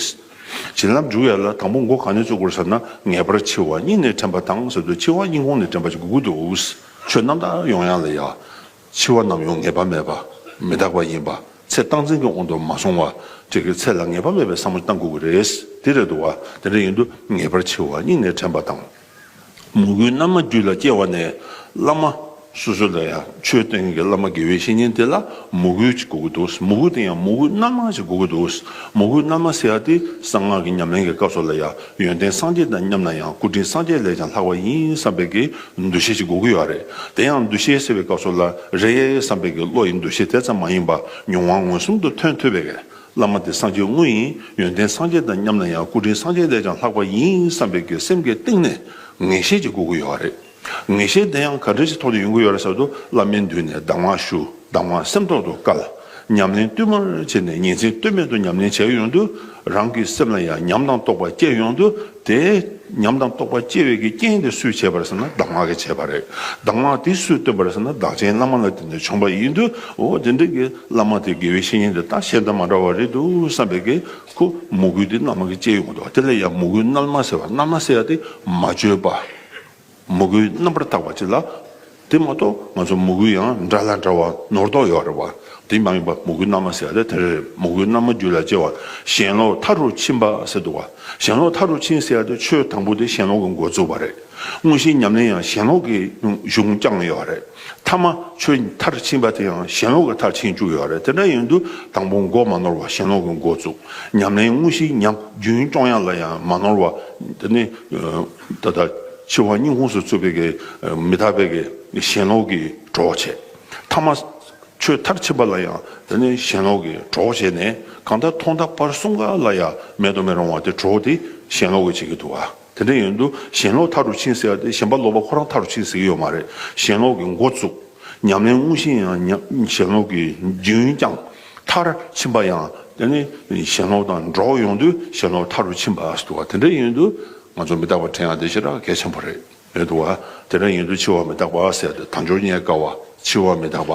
བྱིན་རླབས་འཇུག་ཡག་ལ་དང་པོ་མགོ་ག་ནས་བཙུགས་དགོས་ཟེར་ན། ངེས་པར་འཆི་བ་སྙིང་ནས་དྲན་པ་དང་ཟེར་དུས་འཆི་བ་སྙིང་ཁོང་ནས་དྲན་པ་ཅིག་དགོས་ཀྱི་འདུག་ཆོས་རྣམ་དག་ཡོང་ཡག་ལ་ཡ། འཆི་བ་ནམ་ཡང་ངེས་པ་མེད་པ། མི་རྟག་པ་ཡིན་པ། ཚེ་རྟག་འཛིན་གྱི་དབང་དུ་མ་སོང་བ། དེ་གི་ཚེ་ལ་ངེས་པ་མེད་པའི་བསམ་བློ་བཏང་དགོས་ཀྱི་རེད། དེ་རེད་འདུག་བ། དེ་འདྲ་ཡིན་དུས་ངེས་པར་འཆི་བ་སྙིང་ནས་དྲན་པ་དང་། མོས་གུས་རྣལ་མ་རྒྱུད་ལ་སྐྱེ་བ་ནས། བླ་མ་སོ་སོ་ལ་ཡང་ཆོས་སྟོན་མཁན་གྱི་བླ་མ་དགེ་བའི་བཤེས་གཉེན་དེ་ལ་མོས་གུས་ཅིག་དགོས་ཀྱི་འདུག་མོས་གུས་དེ་ཡང་མོས་གུས་རྣལ་མ་ཅིག་དགོས་ཀྱི་འདུག་མོས་གུས་རྣལ་མ་ཟེར་ཡག་དེ་གསང་སྔགས་ཀྱི་ཉམས་ལེན་གྱི་སྐབས་སུ་ལ་ཡང་། ཡོན་ཏན་སངས་རྒྱས་དང་མཉམ་ན་ཡང་། སྐུ་དྲིན་སངས་རྒྱས་ལས་ཀྱང་ལྷག་པ་ཡིན་བསམ་པའི་གི་འདུ་ཤེས་ཅིག་དགོས་ཀྱི་ཡོད་རེད། དེ་ཡང་འདུ་ཤེས་ཟེར་བའི་སྐབས་སུ་ལ་རེད་བསམ་པའི་གི་བློ་ཡི་འདུ་ཤེས་དེ་ཙམ་མ་ཡིན་པ། མྱོང་བ་མངོན་སུམ་དུ་ཐོན་ཐུབ་པའི་གི་བླ་མ་དེ་སངས་རྒྱས་དངོས་ཡིན། ཡོན་ཏན་སངས་རྒྱས་དང་མཉམ་ན་ཡང་། སྐུ་དྲིན་སངས་རྒྱས་ལས་ཀྱང་ལྷག་པ་ཡིན་བསམ་པའི་གི་སེམས་ཀྱི་གཏིང་ནས་ངེས་ཤེས་ཅིག་དགོས་ཀྱི་ཡོད་རེད། ངེས་ཤེས་དེ་ཡང་ག་འདྲ་ཞིག་ཐོག་ནས་ཡོང་གི་ཡོད་རེད་ཟེར་དུས། བླ་མའི་མདུན་ནས་གདམས་ངག་ཞུ། གདམས་ངག་སེམས་ཐོག་ཏུ་བཀལ། ཉམས་ལེན་བསྟུད་མར་བྱས་ནས་ཉིན་མཚན་ལྟོས་མེད་དུ་ཉམས་ལེན་བྱས་ཡོང་དུས་རང་གི་སེམས་ལ་ཡང་ཉམས་དང་རྟོགས་པ་སྐྱེ་ཡོང་དུས། དེ་ཉམས་དང་རྟོགས་པ་སྐྱེ་བའི་གི་རྐྱེན་དེ་སུས་བྱས་པ་རེད་ཟེར་ན་གདམས་ངག་གིས་བྱས་པ་རེད། གདམས་ངག་དེ་སུས་སྟོན་པ་རེད་ཟེར་ན་བདག་ཆེན་བླ་མ་ལ་བརྟེན་ནས་བྱུང་བ་ཡིན་དུས། འོ་དེ་འདྲ་གི་བླ་མ་དེ་དགེ་བའི་བཤེས་གཉེན་དེ་ད་གཞན་དང་མ་འདྲ་བ་རེད་འདུག་བསམ་པའི་གི་ཁོ་མོས་གུས་དེ་བླ་མ་གིས་སྐྱེ་ཡོང་འདུག་དེ་ལ་ཡང་མོས་གུས་རྣལ་མ་ཟེར་བ། རྣལ་མ་ཟེར་ཡ་དེ་མ་བཅོས་པ། མོས་གུས་རྣམ་པར་དག་པ་ཅིག་ལ། དེ་མ་གཏོགས་ང་ཚོ་མོས་གུས་ཡང་འདྲ་ལ་འདྲ་བ་ནོར་དོགས་ཡོད་རེད་བ། དེ་མ་ཡིན་པ་མོས་གུས་རྣལ་མ་ཟེར་ཡ་དེ་དེ་རེད། མོས་གུས་རྣལ་མ་རྒྱུད་ལ་སྐྱེ་བ། ཞེན་ལོག་མཐའ་རུ་ཕྱིན་པ་ཟེར་འདུག་བ། ཞེན་ལོག་མཐའ་རུ་ཕྱིན་ཟེར་ཡ་དེ་ཆོས་དང་པོ་དེ་ཞེན་ལོག་གི་འགོ་བཙུགས་པ་རེད། དངོས་གཞིའི་ཉམས་ལེན་ཡང་ཞེན་ལོག་གི་གཞུང་བསྐྱངས་ཡོད་རེད། ཐ་མ་ཆོས་མཐར་ཕྱིན་པ་དེ་ཡང་ཞེན་ལོག་གི་མཐར་ཕྱིན་བཅུག་ཡོད་རེད། དེ་འདྲ་ཡིན་དུས་དང་པོ་མགོ་མ་ནོར་བ་ཞེན་ལོག་གི་འགོ་བཙུགས། ཉམས་ལེན་དངོས་གཞིའི་ཉམས་རྒྱུན་སྐྱོང་ཡ་ལ་ཡང་མ་ནོར་བ། དེ་ནི་ད་ལྟ་འཆི་བ་སྙིང་ཁོངས་སུ་བཙུགས་པའི་གི་མི་རྟག་པའི་གི་ཞེན་ལོག་གི་གྲོགས་བྱས། ཐ་མ་ཆོས་མཐར་ཕྱིན་པ་ལ་ཡང་དེ་ནི་ཞེན་ལོག་གི་གྲོགས་བྱས་ནས། གང་ལྟར་ཐོག་མཐའ་བར་གསུམ་ཀ་ལ་ཡང་མེད་དུ་མི་རུང་བ་དེ་གྲོགས་དེ་ཞེན་ལོག་གིས་བྱེད་ཀྱི་འདུག་བ། དེ་འདྲ་ཡིན་དུས་ཞེན་ལོག་མཐའ་རུ་ཕྱིན་ཟེར་ཡ་དེ་ཞེན་པ་ལོག་པ་ཁོ་རང་མཐའ་རུ་ཕྱིན་ཟེར་གྱི་ཡོད་མ་རེད། ཞེན་ལོག་གི་འགོ་བཙུགས། ཉམས་ལེན་དངོས་གཞི་ཡང་ཉམས་ཞེན་ལོག་གི་རྒྱུན་བསྐྱངས། མཐར་ཕྱིན་པ་ཡང་དེ་ནི་ཞེན་ལོག་དང་འགྲོགས་ཡོང་དུས་ཞེན་ལོག་མཐའ་རུ་ཕྱིན་པ་ཟེར་འདུག་བ། དེ་འདྲ་ཡིན་དུས་ང་ཚོ་མི་རྟག་པ་དྲན་ཡ་དེ་ཞེ་དྲག་གལ་ཆེན་པོ་རེད། རེད་འདུག་བ། དེ་འདྲ་ཡིན་དུས་འཆི་བ་མི་རྟག་པ་ཟེར་ཏེ་དལ་འབྱོར་རྙེད་དཀའ་བ། འཆི་བ་མི་རྟག་པ།